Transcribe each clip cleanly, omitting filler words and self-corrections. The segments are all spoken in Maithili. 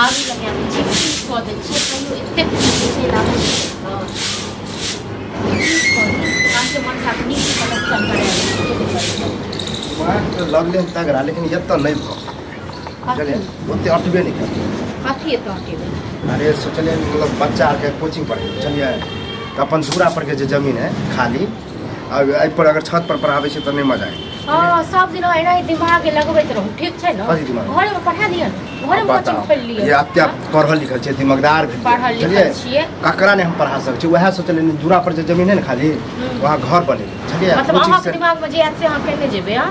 झाड़ू लगा दै छियै, की कऽ दै छियै, तैयो एतेक छै लागल छै। की करी, अहाँके मनसाके नीक कलेक्शन करायल दिमाग तऽ लगलै हन तगड़ा, लेकिन एतऽ नहि भऽ बुझलियै, ओते अटबे नहि करतै। कथी एतऽ अटेबै? अरे सोचलियै मतलब बच्चा आरके कोचिंग पढ़ेबै, बुझलियै, तऽ अपन दूरा परके जे जमीन है खाली, अब एहि पर अगर छत पर पढ़ाबै छै तऽ नहि मजा आयत। हाँ, सब दिन एना दिमाग लगबैत रहू, ठीक छै ने? कथी दिमाग? घरेमे पढ़ा दिअ ने, घरेमे कोचिंग बताउ खोलि लिअ। ये अत्या पढ़ल लिखल छै, दिमागदार भेल, पढ़ल लिखल बुझलियै, छियै। ककरा नहि हम पढ़ा सकै छी। वएह सोचलियै दूरा पर जे जमीन है ने खाली, वहाँ घर बनेबै, बुझलियै, मतलब कोचिंग अहाँके से दिमागमे जे आयत से अहाँ केने जेबै। हाँ,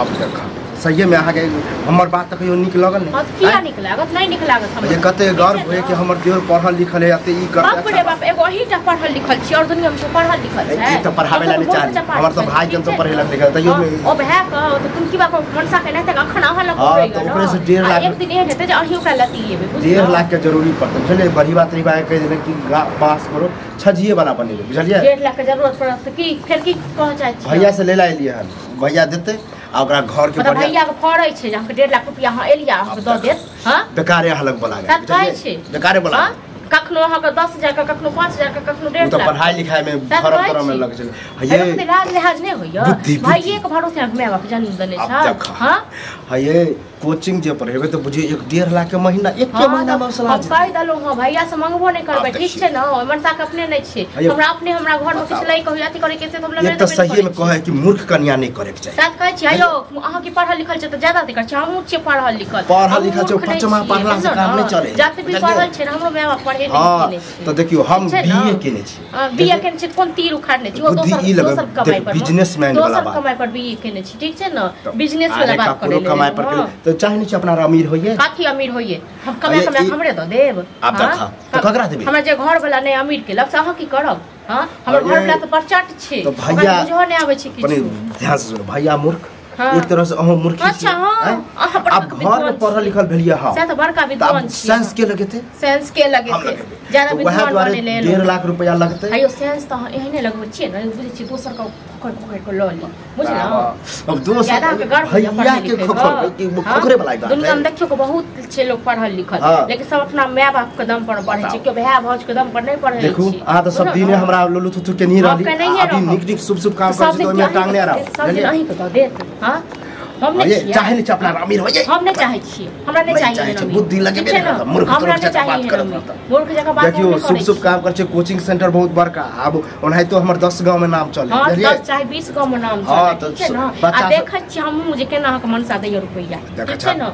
आब देख, सहिएमे अहाँके हमर बात तऽ कहियो नीक लगल नहि? हाँ, तऽ किया नीक लागत? नहि नीक लागत हमरा। ये कते गर्व ठीक छै होय ने? कि हमर देवर पढ़ल लिखल है, एते ई करते। बाप रे बाप, एगो अहीटा पढ़ल लिखल छी और दुनिया में केओ पढ़ल लिखल छै? ई तऽ पढ़ाबै ला हम नहि तऽ चाहै। बहुत बच्चा हमर तऽ पढ़ल भाय छै, जन तऽ ठीक पढ़े छै लिखल, ने? तैयो हाँ, मे ओ भए कऽ तऽ तुमकी बाप मनसा के नहि अखन अहाँ लग हाँ, उड़ैया तऽ ने। ओकरे से 1.5 आ लाख एक दिन एहन हेतै जे अहीं ओकरा लतिएबै, 1.5 बुझलहुँ? लाख के जरूरी पड़तै, बुझलियै। बड़ी बात रही कहि देने कि बाँस करो छजिए वाला बनेबै, बुझलियै। 1.5 लाख के जरूरत पड़त तऽ की फेर की कहऽ चाहै छियै? भैया से ले ला एलियै हन, भैया देतै आ ओकरा घर के मतलब बढ़िया भैया के फड़ै छै जे अहाँके 1.5 लाख रुपया अहाँ एलियै अहाँके दऽ देत? हाँ, बेकारे अहाँ लग बोला गेल, सच कहै बुझलियै? छी। बेकारे बोला हाँ? कखनो अहाँके 10,000 के, कखनो 5,000 के, कखनो ओ 1.5 तऽ लाख। पढ़ाई लिखाई में सच फरम कहै तरम में छी। लग छलै। ये ये लाज लिहाज नहि होइया? बुद्धि, बुद्धि। भाइये के भरोसे अहाँके माय बाप जन्म देने आब छै? देखा। हाँ, हे ये कोचिंग जे पढ़ेबै तऽ बुझियौ 1-1.5 लाख के महीना एके हाँ, महीना में तऽ वसुला हम जेतै। कहि देलहुँ हँ, भैया से मंगबो नहि करबै, आब ठीक देखियौ। छै ने? ओहि मनसा के अपने नहि छै। हयौ। हमरा अपने हमरा घर में किछु बताउ। लै के होइया, अथी करे के से तऽ हमरा एक तऽ सहिए में करै कहै कि मूर्ख कन्या नहि करे के चाही। साथ कहै छी। हयौ, अहाँ की पढ़ल लिखल छै तऽ ज्यादा अथी करै छी, हमहूँ छियै पढ़ल लिखल। पढ़ल हमहूँ लिखल छै, मूर्ख नहि पचमा छियै, पढ़ला से बुझलहुँ काम ने? नहि चलै, जतबी बुझलियै? पढ़ल छै ने, हमरो माय बाप पढ़े हाँ, लिखे छै। तऽ देखियौ हम ठीक छै ने? बीए केने छी। बीए केने छी तऽ कोन तीर उखाड़ने छी? ओ बुद्धि दोसर ई लगै, दोसर कमाइ देख, पर बिजनेसमैन वाला दोसर बात। कमाइ पर बीए केने छी, ठीक छै ने? तऽ बिजनेस वाला अरे बात ककरो करै कमाइ पर केने तऽ चाहे नहि छी अपना अमीर होइए। कथी अमीर होइए? हम कमाए अरे कमाए हमरे दऽ देब? आब हाँ? देखा, तऽ ककरा देबै? हमरा जे घर वाला नहि अमीर केलक से अहाँ की करब? हाँ, हमर अरे, घर वाला तऽ परचट छै, तऽ ओकरा भैया बुझहो नहि आबै छै कनि किछु। ध्यान से सुनू, भैया मूर्ख, हाँ। एक तरह से अहूँ मूर्ख अच्छा, हाँ, अहाँ बड़का आब घर में विद्वान पढ़ल छी। लिखल भेलियै हम, सएह तऽ बड़का तऽ आब विद्वान छी। सेंस के लगेतै? सेंस के हम लगेतै? लगेबै। ज्यादा तऽ वएह विद्वान दुआरे बनै लेल 1.5 लाख रुपया लगतै। आइयो सेंस तऽ अहाँ एहने लगबै छियै ने, बुझै छियै दोसर के खोखरि खोखरि कऽ लऽ ली, बुझलहुँ? अब दोसर ज्यादा अहाँके गर्व होइया भैया पढ़ने के लिखै खोखर के? के हाँ? खोखरे वाला बात दुनिया में है। देखियौ बहुत छै लोग पढ़ल लिखल, हाँ। लेकिन सब अपना माय बाप के दम पर पढ़ै छै, बताउ। केओ भाय भाउज के दम पर नहि पढ़ै देखू छै। अहाँ तऽ सब बुझलहुँ दिने ने? हमरा लुलु थुथु केनही हम रहली, केनहिए अभी रहब। नीक नीक शुभ शुभ काम सब करै छी दिन तऽ ओहिमे टांगने रहब, सब दिन बुझलियै? अहींके दऽ देत? हाँ, हम नहि ये छियै। चाहे नहि छै अपना अमीर होइए। हम नहि चाहै छियै, हमरा नहि नहि चाहिए चाहै एहन छै, अमीर। बुद्धि लगेबे ठीक छै नहि ने? करत, मूर्ख हमरा तुर्ख नहि जकाँ चाहिए बात एहन करत अमीर। रहत। मूर्ख जकाँ बात हम देखियौ नहि शुभ करै शुभ छी। काम करै छै, कोचिंग सेंटर बहुत बड़का, आब ओनाहितो हमर 10 गाँव में नाम चले, हाँ, बुझलियै? 10 चाहे 20 गाँव में नाम हाँ, चलै, तऽ ठीक छै ने? बच्चा आ सब- देखै छियै हमहूँ जे केना अहाँके मनसा दैया रुपैआ, देखै ठीक छै छह। ने?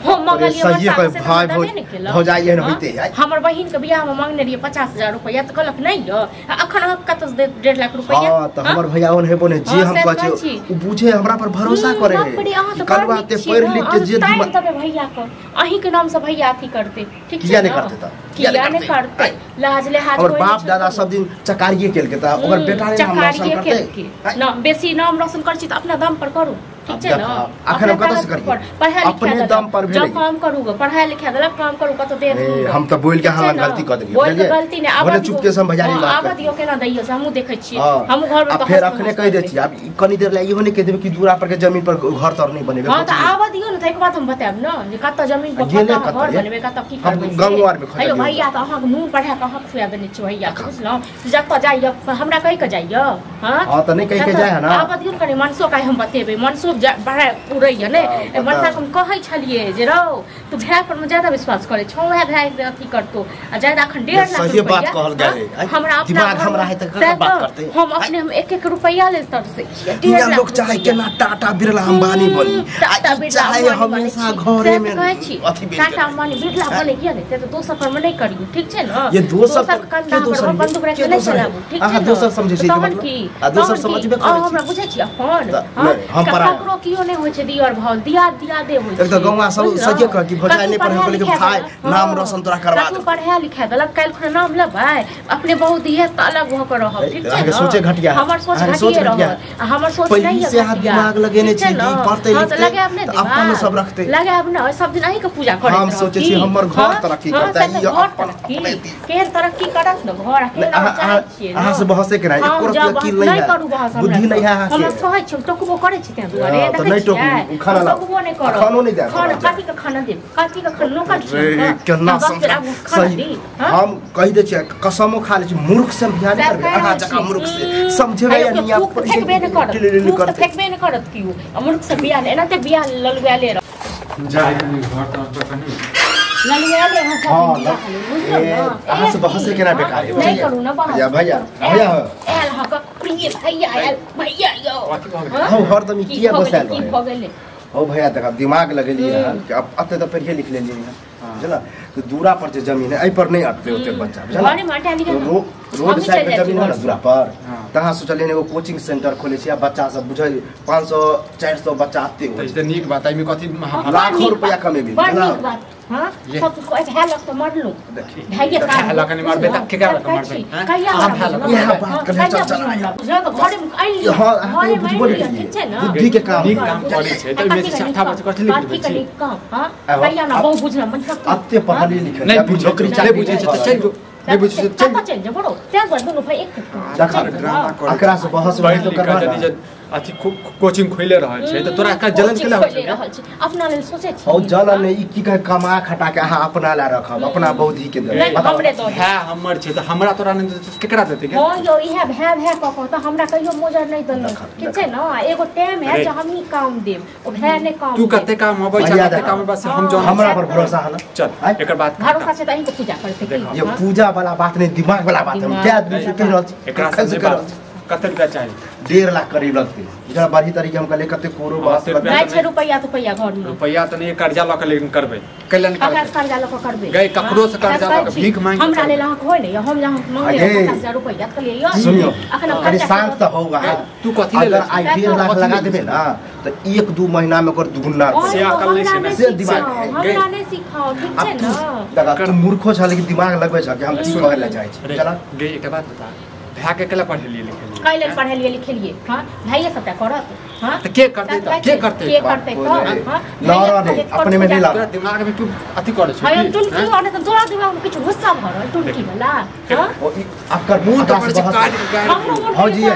हम मंगलियै सहिए मनसा कहै, से तऽ भाय देबे भौज- नहि केलक। भौजाइ एहन हाँ? होइते है। हमर बहिन के बियाह में मंगने रहियै 50,000 रुपैआ तऽ कहलक नहि यऽ, आ अखन अहाँ कतऽ से देब 1.5 लाख रुपैआ? हाँ, तऽ हाँ? हमर भैया ओहन हेबो नहि जे हाँ, हम से कहै कहै छियै छी। ओ बुझे, हमरा पर भरोसा करे बाप रे, अहाँ कि तऽ बड़ कलुआ नीक एते छियै पढ़ि ने, लिख के अहाँ जे तानि दिमाग देबै भैया के, अहीं के नाम से भैया अथी करतै, ठीक छै किया नहि ने? करतै तऽ? किया किया नहि नहि करतै? करतै? लाज लिहाज हमर कोइ बाप नहि छै दादा कोनो। सब दिन चकारिये केलकै तऽ ओकर बेटा नहि नाम रोशन चकारिये करतै? केलकै न, बेसी नाम रोशन करै छी तऽ अपना दम पर करू, ठीक आब छै ने? देखा, अखन हम अपना कतऽ से ताकत करियै? पर पढ़ा लिखा अपने देलक। दम पर जँ भेलै। काम करू ग, पढ़ा लिखा देलक, काम करू, कतौ देत ए, ग। हम तऽ बोलि के ठीक अहाँ छै लग ने? गलती कऽ देलियै, बोलि के बुझलियै? गलती नहि आबऽ भले दियौ। चुपके से हम भैयारी हाँ, बात आबऽ करी। दियौ, केना दैयौ से हमहूँ देखै छियै। हाँ, हमहूँ घरमे आ तऽ फेर हँस अखने हँस कहि दै करबै। छी, आब ई कनी देर लए इहो नहि कहि देबै कि दूरा पर के जमीन पर घर तर नहि बनेबै हाँ, तऽ कोचिंग। आबऽ दियौ ने, ताहिके बाद हम बतायब ने जे कतऽ जमीन पर गेलै कतऽ अहाँ कतऽ घर ये? बनेबै, कतऽ की हम करबै से। गाँवो आरमे खोजलियै हेयौ भैया, तऽ अहाँके मुँह पढ़ा कऽ अहाँ खुआ देने छी भैया, बुझलहुँ? जतऽ जाइए हमरा कहि कऽ जाइए? हाँ, हाँ, तऽ नहि कहि के जतऽ जाइ है ना। आबऽ दियौ ने कनि, मनसो के आइ हम बतेबै, मनसो बड़ा उड़ैया ने। हाँ, ए, बताउ। मनसा के हम कहै छलियै जे रौ, तू भाय पर मे ज्यादा विश्वास करै छौ, उएह भाय के अथी करतौ आ ज्यादा अखन 1.5 लाख सहिए बात रुपैआ, कहल हाँ, गेलै। आँय, हमरा अपना दिमाग घरमे हमरा है तऽ ककर सएह बात तऽ, करतै? हम अपने हम एक एक रुपैआ लेल तरसै छियै, 1.5 दुनिया लाख लोग चाहे रुपैआ। केना टाटा बिरला अंबानी बनी, आ टाटा ई बिरला चाहे अंबानी बनै हमेशा छी। घरे सएह में तऽ कहै छी। अथी बनि टाटा के रहै। अंबानी बिरला बनै किया नहि? से तऽ दोसर पर मे नहि करियौ, ठीक छै ने? ये दोसर दोसर पर- कंधा के पर दोसर हम ये? बंदूक राखि के कऽ नहि दोसर है? चलाबू, ठीक अहाँ छै ने? दोसर समझै छियै तहन मतलब? की? आ दोसर तहन की? समझबे करै अहाँ छी। हमरा बुझै छी अपन? तऽ हाँ? नहि, हम पराया। ककरो केओ नहि होइ छै दियर भाउज, दियाद दियादे होइ एक तऽ छै, गौआँ सब बुझलहुँ? सहिए कहै कि भौजाइ कतहु नहि पढ़ल, पढ़ा कहलियै कि लिखा भाय, देलक, नाम हाँ। रोशन तोरा करवा कतहु देबौ। पढ़ा लिखा देलक, काल्हि खुना नाम लेबै, अपने बहुत इएह तऽ अलग भऽ कऽ रहब, ठीक छै अहाँके ने? सोचे घटिया है। हमर सोच अहाँके सोच घटिये घटिया है। रहत आ हमर सोच पहिली नहि से अहाँ घटिया, दिमाग लगेने ठीक छै छी ने? कि पढ़तै हाँ, तऽ लिखतै लगायब नहि तऽ अपन दिमाग? सब रखतै। लगायब ने, सब दिन अहींके पूजा करैत हम रहब सोचै की? छी हमर घर हाँ? तरक्की हाँ, करतै, से तऽ ई घर अपन तरक्की अपने दी। केहन तरक्की करत ने घर, आ नहि, केहन अहाँ अहाँ चाहै छियै ने? अहाँ से बहसे के नहि, हम एको जँ रत्ती बहस अकील नहि नहि है, करू बहस हमरा बुद्धि नहि सँ। है अहाँके। हमरा कहै छी, हम टोकबो करै छी ताहि दुआरे हाँ, तऽ देखै नहि छियै? टोकू, खाना हम लाउ। टोकबो नहि करब। खानो नहि देब खाना हमरा। कथी के खाना देब? कथी के खन नौकर रे केना सही हम कहि दै छियै कसमो खा लै छी मूर्ख से बियाह नहि करबै अहाँ जकाँ मूर्ख से समझेबै या नहीं आप फेकबे नहि करत फेकबे नहि करत कियो आ मूर्ख से बियाह एना ते बियाह ललुआले रह जाय कनी घर तर पर कनी ललुआले हम सब बुझलौ ना अहाँ से बहस केना बेकार है नहीं करू ना बहस भैया भैया भैया आयल ह क प्रिय भैया आयल भैया यो हम हरदम किया बसायल की भ गेलै ओ भैया देखा दिमाग लगेलियै हन कि अब अते तऽ पढ़िए लिख लेलियै हन बुझला तो दूरा पर जे जमीन है एहि पर नहीं अटते ओते बच्चा बुझला रोड साइड पे जमीन है ना दूरा पर तहाँ सोचलियै एगो कोचिंग सेंटर खोले छी आ बच्चा सब बुझै 500 400 बच्चा आते हो त नीक बात एहिमे कथि लाखों रुपया कमेबी बड़ नीक बात हां सब कुछ भए लग त मरलू भाइये का लग नहीं मरबे त के कर मरबे कहिया इहा बात करने चल चल बुझल त घरे में आइल हां अहाँ बुझबो ठीक छै ना बुद्धि के काम नीक काम करै छै त एहिमे छठा बच्चा कथि लिख देबै छी काम हां कहिया ना बहु बुझल मतलब अते पढ़ली लिखल नहीं नौकरी चाहे बुझै छै त चल जो नहीं बुझै छै चल चल जो बड़ो तें पर दुनु भाई एक एकरा से बहस पढ़ तो करवा जदी अथि कोचिंग खोले रहल छै त तोरा का जलन केला खोले रहल छै अपना लेल सोचे छी औ जलन नै ई की कहे कमा खटा के अहाँ अपना ला रखब अपना बौद्धि के देब हमरे दो है हमर छै त हमरा तोरा नै केकरा देते के हां यो इहे भए भए क क त हमरा कहियो मोजर नै देलक ठीक छै न एगो टाइम है जे हमही काम देब ओ भए नै काम तू कते काम अबै छै कते काम बस हम जन हमरा पर भरोसा है न चल एकर बात भरोसा छै त अहीं के पूजा करते की ये पूजा वाला बात नै दिमाग वाला बात हम क्या आदमी से कहि रहल छी एकरा से कते रुपया चाहिए 1.5 लाख करीब लगते जरा बढ़ी तरीके हम कहले कते कोरो बात नै छै रुपया तो रुपया घर में रुपया त नहीं कर्जा ल के लेकिन करबै कैला नहीं करबै कर्जा ल के करबै गए ककरो से कर्जा ल के भीख मांग हमरा लेल अहाँ होय नै हम जहाँ मांगे 50000 रुपया त लिए यो सुनियो अखन कनी शांत त होगा तू कथि ले अगर आई 1.5 लाख लगा देबे ना त 1-2 महीना में ओकर दुगुना से अकल नै छै से दिमाग हमरा नै सिखाओ ठीक छै ना देखा तू मूर्खो छ लेकिन दिमाग लगबै छ कि हम की कहै ल जाइ छी चला गए एकटा बात बता भैया के केला पढ़ेलिए लिखेलिए कैले पढ़ेलिए लिखेलिए हां भाईये सबटा करत हां त के करते त के करते के करते त हां लड़ रे अपने में नहीं ला तोरा दिमाग में तू अथि करे छै हां टुनकी आने त तोरा दिमाग में किछ गुस्सा भरल टुनकी वाला हां ओ अकर मुंह त पर काट के भौजी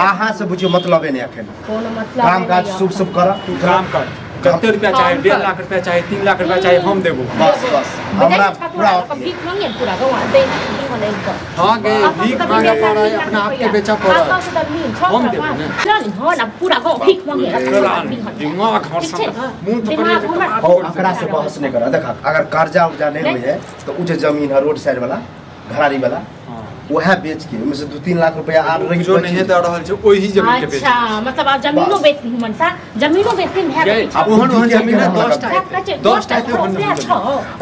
अहाँ से बुझियो मतलबे नै अखन कोनो मतलब काम काज शुभ शुभ कर तू काम कर कते रुपया चाहे 1.5 लाख रुपया चाहे 3 लाख रुपया चाहे हम देबो बस बस हमरा पूरा भीख मांगे पूरा गवा दे नहीं कर हां गे भीख मांगे पड़े अपना आप के बेचा पड़े हम देबो ना हां ना पूरा गांव भीख मांगे दिमाग हमर मुंह तो पर ओ एकरा से बहस नहीं कर देखा अगर कर्जा उर्जा नहीं होय है तो उ जे जमीन है रोड साइड वाला घरारी वाला वह बेच के ओमे से 2-3 लाख रुपया आर रही जो नहीं दे रहल छै ओही जमीन के बेच अच्छा मतलब आप जमीनो बेच दी मनसा जमीनो बेच दी भए अब ओहन ओहन जमीन 10 टा 10 टा ओहन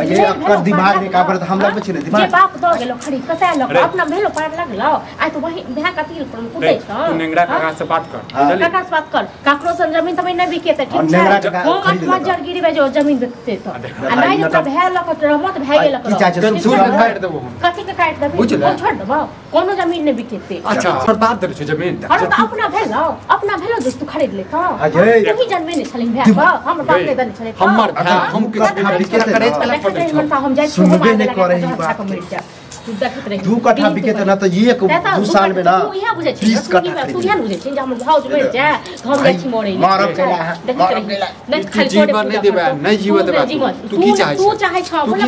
ये अकर दिमाग में का पर हम लगबै छी ने दिमाग जे बाप द गेलो खरीद कसा लक अपना भेलो पार लगलो आ तो वही भए कथी पर कुदै छ तू नेंगरा काका से बात कर काका से बात कर ककरो से जमीन तमीन नहीं बिकेते ठीक छै हम अथवा जरगिरी में जो जमीन बिकते त आ नहीं त भए लक रहमत भए गेल कर काट देबो हम कथी के काट देबी छोड़ देबो कोनो जमीन नहीं बिकेते अच्छा पर बाप दे छै जमीन अरे त अपना भेलो अपना भेलो जे तू खरीद ले त तू ही जनमे नै छलिन भए क हमर बाप नै देने छले हमर भाय हम किछु बिकेते करे कला पड़ै छै हम जाइ सुनबे नै करे ई बात तू देखत रही 2 कट्ठा बिकेते ना त 1-2 साल में ना तू इहा बुझै छी 20 कट्ठा तू इहा बुझै छी जे हमर भाउज मरि जाय त हम जाइ छी मरै मारब कैला मारब कैला नहीं खाली जीवन नहीं देबे नहीं जीव देबे तू की चाहै तू चाहै छ बोला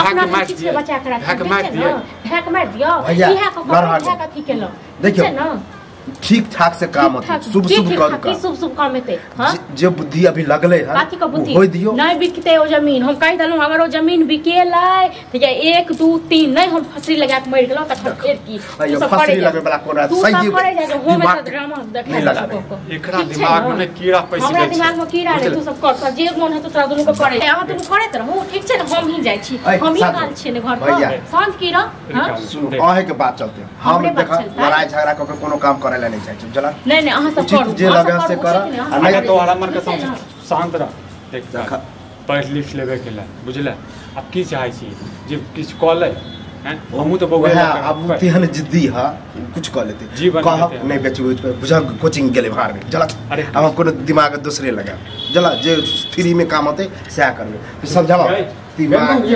अपना मार दिए बचा के राख भाग मार दिए भाग मार दियो इहा क भाग कथी केलो देखियो ठीक ठाक से काम होते शुभ शुभ करू का शुभ शुभ काम हेतै हां जे बुद्धि अभी लगले है कथी के बुद्धि होय दियो नहीं बिकते ओ जमीन हम कहि देलहुं अगर ओ जमीन बिकेलै त 1 2 3 नहीं हम फसरी लगा के मरि गेलौ तखन फेर की तू सब फसरी लगबे वाला कोना सही करे जाय हम त ड्रामा नहीं लगाबे एकरा दिमाग में कीड़ा पैस हमरा दिमाग में कीड़ा रे तू सब कर जे मन है तोरा दुनू के करे अहाँ दुनू करैत रहू ठीक छै ने हम ही जाइ छी हम ही काल छी ने घर पर सांझ की रह हां सुनू अहे के बात चलते हम देख लड़ाई झगड़ा क के कोनो काम करे नहीं चाहिए चला नहीं नहीं अहाँ सब करू जे लगे से कर आ नहीं तो हमर के शांत रह देख पढ़ लिख लेबे के ला बुझला अब की चाहै छी जे किछ क ले हैं हमहु त बौआ अब तेहन जिद्दी ह कुछ क लेते कहब नहीं बेचबे बुझा कोचिंग गेले बाहर में चला अब हम कोनो दिमाग दूसरे लगा चला जे फ्री में काम होते सएह करबे समझावा दिमाग।